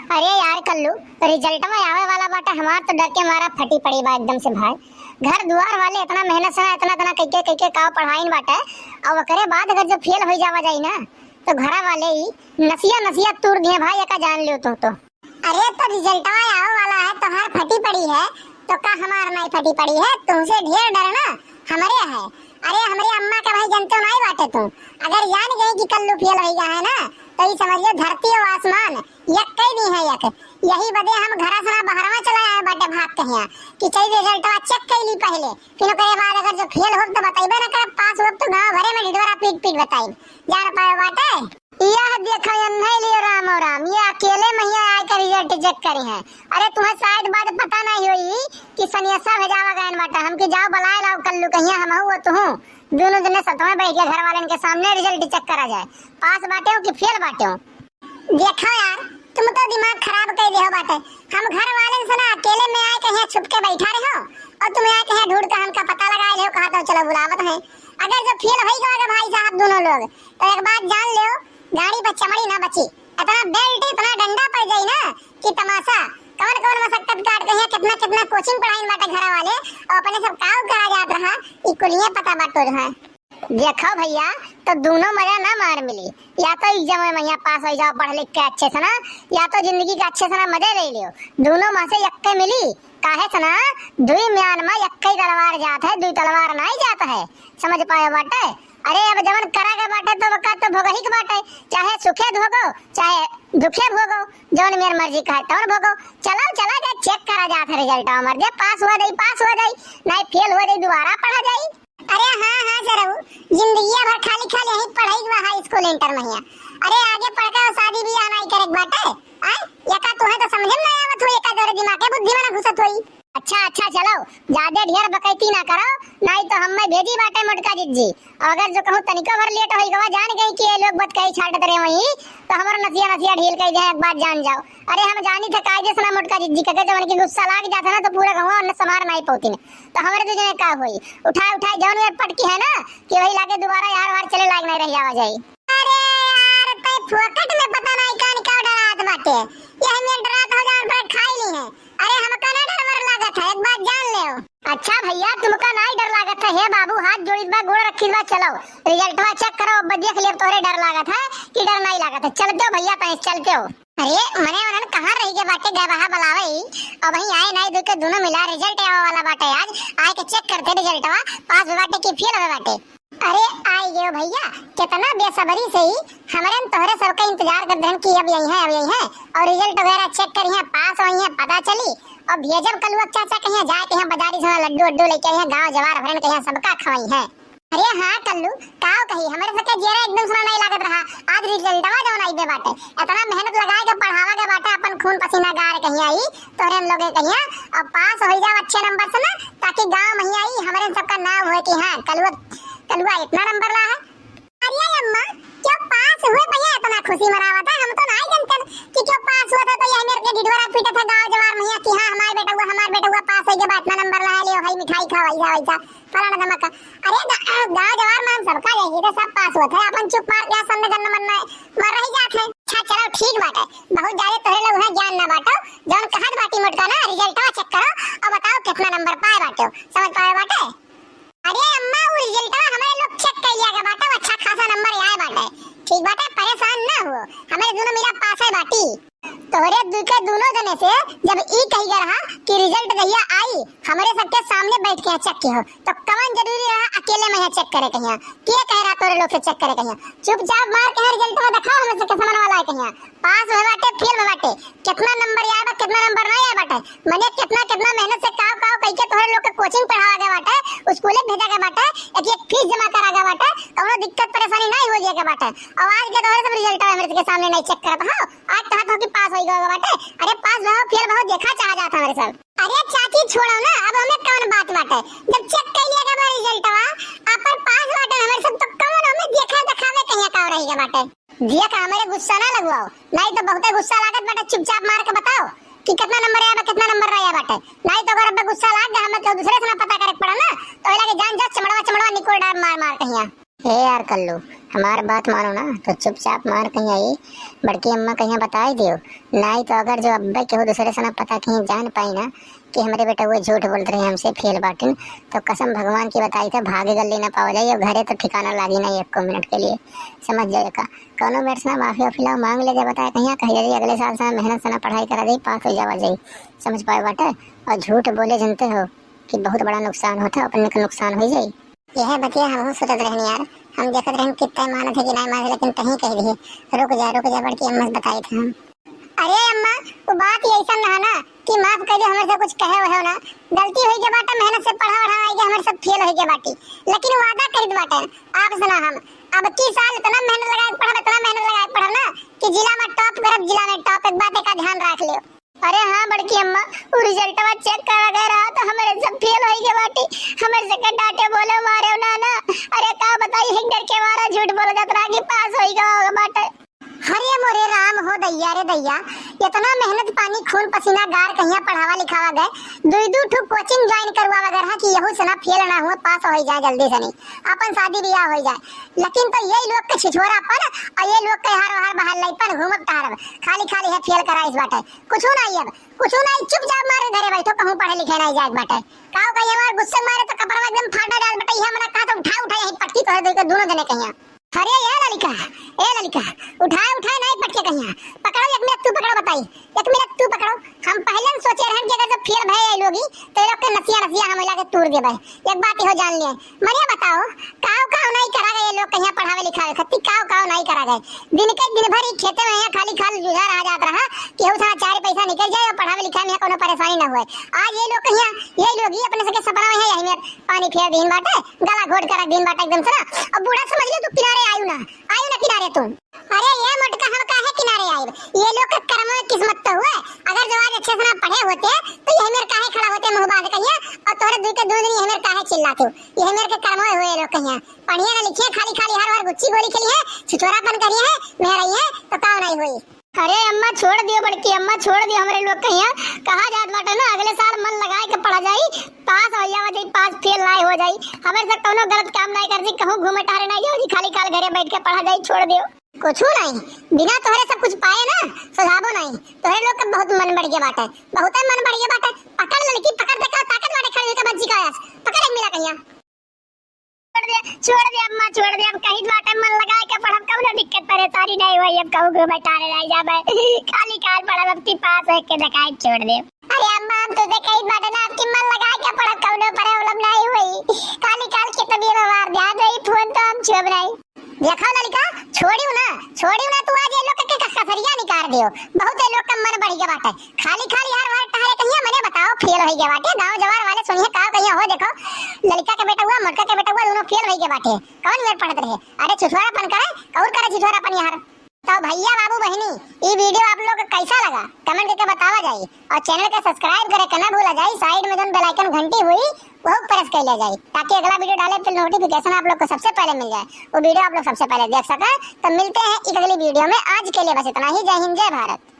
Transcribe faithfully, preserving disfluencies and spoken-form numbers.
अरे यार कल्लू, रिजल्टवा आवे वाला बाटे, हमार तो डर के मारा फटी पड़ी बा एकदम से भाई। घर दुआर वाले इतना मेहनत से ना, इतना इतना कइके कइके काव पढ़ाइन बाटे, और ओकरे बाद अगर जो फेल हो जावा जाई ना, तो घरा वाले ही नसिया नसिया तूर दिए भाई, एका जान लियो तू तो। अरे तो रिजल्टवा आवे वाला है, तोहार फटी पड़ी है, तो का हमार नाई फटी पड़ी है? तुमसे ढेर डर ना हमरे है। अरे हमरे अम्मा के भाई जनते नाई बाटे तू, अगर जान गई कि कल्लू फेल हो गया है ना, तो ये समझ लो धरती और आसमान यक्के नहीं है यक। यही बदे हम घरा से ना बहरवा चला आए बाटे भाग कहिया कि चल रिजल्टवा चेक कर ली पहले, फिर ओकरे बाद अगर जो फेल हो तो बताइबे ना करब, पास हो तो गाँव भरे में ढिढोरा पीट पीट बताइब, जान पाए बाटे। यह देखो, ये नहीं लियो राम और राम, ये अकेले महिया आकर रिजल्ट चेक करी हैं। अरे तुम्हें शायद बात पता नहीं हुई कि सनेसा भेजावा गए बाटे, हम कि जाओ बुलाए लाओ कल्लू कहिया, हम हो तो हूँ दोनों जने सतवें बैठ के घर वालन के सामने रिजल्ट चेक करा जाए, पास बाटे हो कि फेल बाटे हो। देखो यार, तुम तो दिमाग खराब कर दे हो बाटे। हम घर वाले से ना अकेले में आए कहीं छुप के बैठा रहे हो और तुम आए कहीं ढूंढ के हमका पता लगा ले हो, कहा तो चलो बुलावत है। अगर जो फेल हो गए भाई साहब दोनों लोग, तो एक बात जान लो, गाड़ी पर चमड़ी ना बची। इतना बेल्ट, इतना डंडा पड़ जाई ना कि तमाशा। कौन कौन मशक्कत काट के यहाँ कितना कितना कोचिंग पढ़ाइन बाटे घर वाले, और अपने सब काव करा जात रहा, ई कुलिये पता बाटो रहा। देखो भैया, तो दोनों मजा ना मार मिली, या तो एग्जाम में यहाँ पास हो जाओ पढ़ लिख के अच्छे से ना, या तो जिंदगी का अच्छे से ना मजे ले लियो। दोनों में से यक्के मिली, काहे से ना दुई म्यान में यक्के तलवार जात है, दुई तलवार नाई जात है, समझ पाए बाटे। अरे अब जवन करा के बाटे तो ओका तो भोगही के बाटे, चाहे सुखे भोगो चाहे दुखे भोगो, जवन मेर मर्जी कहे तवन भोगो। चलो चला जाए, चेक करा जात है रिजल्ट, मर दे पास हुआ दई, पास हुआ दई, नाई फेल हुआ दई, दोबारा पढ़ा जाई। अरे हाँ हाँ सरऊ, जिंदगिया भर खाली खाली यही पढ़ाई हुआ हाई स्कूल इंटर महिया। अरे आगे पढ़ के शादी भी आना ही करे बाटे। आए, यका तुहे तो समझे में ना आवत होई, एका दौरे दिमाग के बुद्धि में ना घुसत होई। अच्छा अच्छा चलो, ज्यादा ढेर बकैती ना करो, नाई तो हम्मे भेजी बाटे मोटका जिज्जी। अगर जो कहूँ तनिको भर लेट होई गवा, जान गई कि ये लोग बतकही छाटत रहे वहीं, तो हमारा नसिया नसिया ढील कर जाए, एक बात जान जाओ। अरे हम जानी थे कायदे से ना मोटका जिज्जी, कहे जवन की गुस्सा लाग जाता ना तो पूरा गवा उन्हें संभार नाई पौती ने। तो हमारे दो जने का होई, उठाए उठाए जवन में पटकी है ना कि वही लागे दोबारा यार वार चले लाग नहीं रही आवा जाई। अरे यार, तै फोकट में पता नहीं कान का डरात बाटे। यह में डरात हो जान पर खाई ली है। अरे हमका ना डर वर लागत है, एक बात जान ले। अच्छा भैया, तुमका नाई डर लागत है? हे बाबू, हाथ जोड़ित बा, गोड़ रखित बा, चलो रिजल्टवा चेक करो, अब देख लियो, तोहरे डर लागत है कि डर नाई लागत है। चलते हो भैया, तैं चलते हो। अरे मने उन्हन कहाँ रह गए बाटे, गए बहा बुलावे ही। अब वहीं आए नाई, दो के दोनों मिला रिजल्ट आवे वाला बाटे आज, आए के चेक करते रिजल्टवा, पास हुए बाटे कि फेल हुए बाटे। अरे आई गयो भैया, कितना बेसब्री से ही हमरे न तोहरे सबका इंतजार करत रहन कि अब यही है, अब यही है, और रिजल्ट वगैरह चेक करी है, पास हुई है, पता चली। और भेजब कलुआ चाचा कहीं जाए, कहीं बाजारी से लड्डू उड्डू लेके आई है, गाँव जवार भरन कहीं सबका खवाई है। अरे हाँ कल्लू, काव कही, हमरे सबके जियरा एकदम सुना नहीं लागत रहा। आज रिजल्टवा जौन आइबे बाटे, इतना मेहनत लगाए के पढ़ावा के बाटे, अपन खून पसीना गार कहीं आई, तोहरे हम लोग के कहिया, अब पास हो जाओ अच्छे नंबर से ना, ताकि गाँव में ही आई, हमरे सबका नाम होए कि हाँ, कलुआ, कलुआ इतना नंबर ला है। अरे अम्मा, क्यों पास हुए भैया इतना खुशी मनावत है? हम तो नहीं जानते कि क्यों पास हुआ था, तो यही मेरे के ढिढोरा पीटा था गाँव जवार में कि हाँ, हमारे बेटा हुआ, हमारे बेटा हुआ पास हो गया, इतना नंबर लाया, लियो भाई मिठाई खाओ, ऐसा वैसा, फलाना धमाका। अरे गा-, गाँव जवार में हम सबका यही थे, सब पास हुआ था, अपन चुप मार के सामने गन्न मन में मर रही जात है। अच्छा चलो ठीक बात है, बहुत ज्यादा तोहरे लोग हैं ज्ञान ना बांटो, जौन कहत बाटी मोटका ना रिजल्टवा चेक करो और बताओ कितना नंबर पाए बाटो, समझ पाए बाटे? अरे अम्मा, उ रिजल्टवा हमरे लोग चेक कर लिया गया बाटे, अच्छा खासा नंबर आए बाटे। ठीक बाटे, परेशान ना हो, हमरे दोनों मिला पास है बाटी। तोहरे दू के दोनों जने से जब ई कही गया रहा कि रिजल्ट जहिया आई, हमरे सबके सामने बैठ के चेक किहो, तो कवन जरूरी रहा अकेले में यहाँ चेक करे कहिया? के कह रहा तोरे लोग से चेक करे कहिया? चुपचाप मार के रिजल्टवा दिखाओ, हमरे सबके समन वाला है कहिया? पास हुए बाटे, फेल हुए बाटे, कितना नंबर आए बा, कितना नंबर नहीं आए बाटे, मने कितना कितना मेहनत से काव काव कइके तोहरे लोग के कोचिंग पढ़ावा गया बाटे, स्कूले भेजा गया बाटे, एक एक फीस जमा करा गया बाटे, कौनो दिक्कत परेशानी नहीं हो जाए के बाटे। और आज के तोहरे सब रिजल्ट हमरे के सामने नहीं चेक करत हो, आज कहा तो कि पास हो गया बाटे। अरे पास भो फेल भो देखा चाह जात हमरे सब। अरे चाची छोड़ो ना, अब हमें कौन बात बाटे, जब चेक कर लिया गया रिजल्टवा, अपन पास बाटे हमरे सब, तो कौन हमें देखा दिखावे कहिया का रही गया बाटे। जिया का हमरे गुस्सा ना लगवाओ, नहीं तो बहुते गुस्सा लागत बाटे। चुपचाप मार के बताओ कि कितना नंबर आया बा, कितना नंबर रहा बाटे, नहीं तो अगर अब गुस्सा लाग गया, हमें केहू दूसरे से ना पता करे के पड़ा ना, तो लगे जान जा चमड़वा चमड़वा निकोड़ डार मार मार कहिया। ए यार कल्लू, हमार बात मानो ना, तो चुपचाप मार कहीं आई, बड़की अम्मा कहीं बताई दियो। नाहीं तो अगर जो अब्बे केहू दूसरे से ना पता कहीं जान पाई ना कि हमरे बेटउवे झूठ बोलत रहे हमसे, फेल बाटिन, तो कसम भगवान की बताई थे, भागे गल्ली ना पावा जाई, अब घरे तो ठिकाना लागी ना एको मिनट के लिए, समझ जाए का। कौनो मेरे से ना माफी वाफी लाओ, मांग ले जा, बताए कहीं कही जाई, अगले साल से ना मेहनत से ना पढ़ाई करा जाई, पास हो जावा जाई, समझ पाए बाटे। और झूठ बोले जानते हो कि बहुत बड़ा नुकसान होता है, अपने का नुकसान हो जाई। यह बतिया हमहू सोचत रहन यार, हम देखत रहन कि तय मानत है कि नाहीं मानत, लेकिन तहीं कह दिए। रुक जा, रुक जा, बड़की अम्मा से बताई थे हम। अरे अम्मा, वो बात ही ऐसा रहा ना कि माफ कर दो, हमरे से कुछ कहे हो ना, गलती होई के बाटे, मेहनत से पढ़ा वढ़ा आई के हमरे सब फेल होई के बाटी, लेकिन वादा करित बाटे आप सुना हम, अब की साल इतना मेहनत लगा के पढ़ब, इतना मेहनत लगा के पढ़ब ना कि जिला में टॉप करब, जिला में टॉप। एक बात का ध्यान रख लियो। अरे हाँ बड़की अम्मा, उ रिजल्टवा चेक करा गए रहा तो हमरे सब फेल होई के बाटी, हमरे से के डांटे बोले मारे ना ना। अरे का बताई, एक डर के मारा झूठ बोला जात रहा कि पास होई गवा बाटे। अरे मोरे राम हो दैया रे दैया, इतना मेहनत पानी खून पसीना गार कहिया पढ़ावा लिखावा गए, दुई दू ठू कोचिंग ज्वाइन करवावा गए रहा कि यहू से ना फेल ना हुए, पास होई जाए जल्दी से नहीं, अपन शादी ब्याह होई जाए। लेकिन तो ये लोग के छिछोरापन और ये लोग के हर हर बहर लईपन घूमब टहरब, खाली खाली है फेल कराइस बाटे। कुछू नाहीं अब, कुछू नाहीं, चुपचाप मारे घरे बैठो, कहूँ पढ़े लिखे नाहीं जाए के बाटे। काव कही हमार गुस्से मारे तो कपड़वा एकदम फाटा डाल बटे, ये हमरा कहा तो उठा उठा यहीं पटकी तोहरे दुई के दोनों जने कहिया। अरे ए ललिका, ए ललिका, उठाए उठाए नाहीं पटके कहिया। पकड़ो एक मिनट तू पकड़ो बताई, एक मिनट तू पकड़ो। हम पहले न सोचे रहन कि अगर जब फेल भए ये लोगी तो ये लोग के नसिया नसिया हम इला के तूर देबे। एक बात इहो जान लिए, मने बताओ, काव काव नाहीं करा गए ये लोग कहिया पढ़ावे लिखावे खत्ती, काव काव नाहीं करा गए। दिन के दिन भर ही खेते में यहाँ खाली खाली जुझा रहा जात रहा कि हऊ साला चार पैसा निकल जाए और पढ़ावे लिखावे में यहाँ कोनो परेशानी ना हुए। आज ये लोग कहिया, ये लोग ही अपने सके सपना में है यही में पानी फेर दीन बाटे, गला घोट कर रख दीन बाटे एकदम से ना। अब बूढ़ा समझ लो तू किनारे आयु ना, आयु ना किनारे तू। अरे ये मोटका हम काहे किनारे आइब? ये लोग के कर्म में किस्मत तो हुए। अगर जो आज अच्छे से ना पढ़े होते तो ये मेरे काहे खड़ा होते मुंह बांध कहिया और तोहरे दुई के दो दिन ये मेरे काहे चिल्लाते हो? ये मेरे के कर्म में हुए लोग कहिया। पढ़िए ना लिखिए, खाली खाली हर हर गुच्ची गोली खेली है, छिछोरापन करिए है, मेहराई है तो काम नहीं हुई। अरे अम्मा छोड़ दियो, बड़की अम्मा छोड़ दियो, हमरे लोग कहिया कहा जात बाटे ना अगले साल मन लगाए के पढ़ा जाई, पास हो जावा जाई, पास फेल ना हो जाई। हमरे से कौनो गलत काम ना कर दी, कहूँ घूमे टहरे ना जाओ जी, खाली खाल घरे बैठ के पढ़ा जाई, छोड़ दियो। कुछू नाहीं, बिना तोहरे सब कुछ पाए ना सुझावो नाहीं। तोहरे लोग के बहुत मन बढ़ गया बाटे, बहुत मन बढ़ गया बाटे। पकड़ लड़की, पकड़, देखा ताकत बाटे खड़ी होके बच्ची का आस। पकड़ एक मिला कहिया। छोड़ दे, छोड़ दे अम्मा, छोड़ दे। अब कहीं बाटे मन लगा के पढ़ब, कौनो दिक्कत परेशानी नहीं हुई। अब कहूँ घूमे टहरे नहीं जाबे, खाली खाल पढ़ब, अब की पास है के देखाई, छोड़ दे। अरे अम्मा, हम तुझे कहीं बाटे ना, अब की मन लगा के पढ़ब, कौनो प्रॉब्लम नहीं हुई। खाली खाल के तबीयत हमार ध्यान रही, फोन तो हम छुअब नहीं। देखो लड़का, छोड़ियो ना, छोड़ियो ना, तू आज ये लोग के क-, कसरिया निकाल दियो। बहुत ये लोग का मन बढ़ गया बाटे, खाली खाली हर हर टहरे कहिया। मने बताओ, फेल हो गया बाटे, गांव जवार वाले सुनिए का कहिया हो। देखो लड़का के बेटा हुआ, मोटका के बेटा हुआ, दोनों फेल हो गया बाटे। कौन मेर पढ़त रहे? अरे छिछोरापन करे, और करे छिछोरापन यार। तो भैया बाबू बहिनी, ई वीडियो आप लोग के कैसा लगा, कमेंट करके बतावा जाई। और चैनल के सब्सक्राइब करे के ना भूला जाई। साइड में जौन बेल आइकन घंटी हुई, वो प्रेस कर लिया जाए, ताकि अगला वीडियो डाले पे नोटिफिकेशन आप लोग को सबसे पहले मिल जाए, वो वीडियो आप लोग सबसे पहले देख सकें। तो मिलते हैं एक अगली वीडियो में, आज के लिए बस इतना ही। जय हिंद, जय भारत।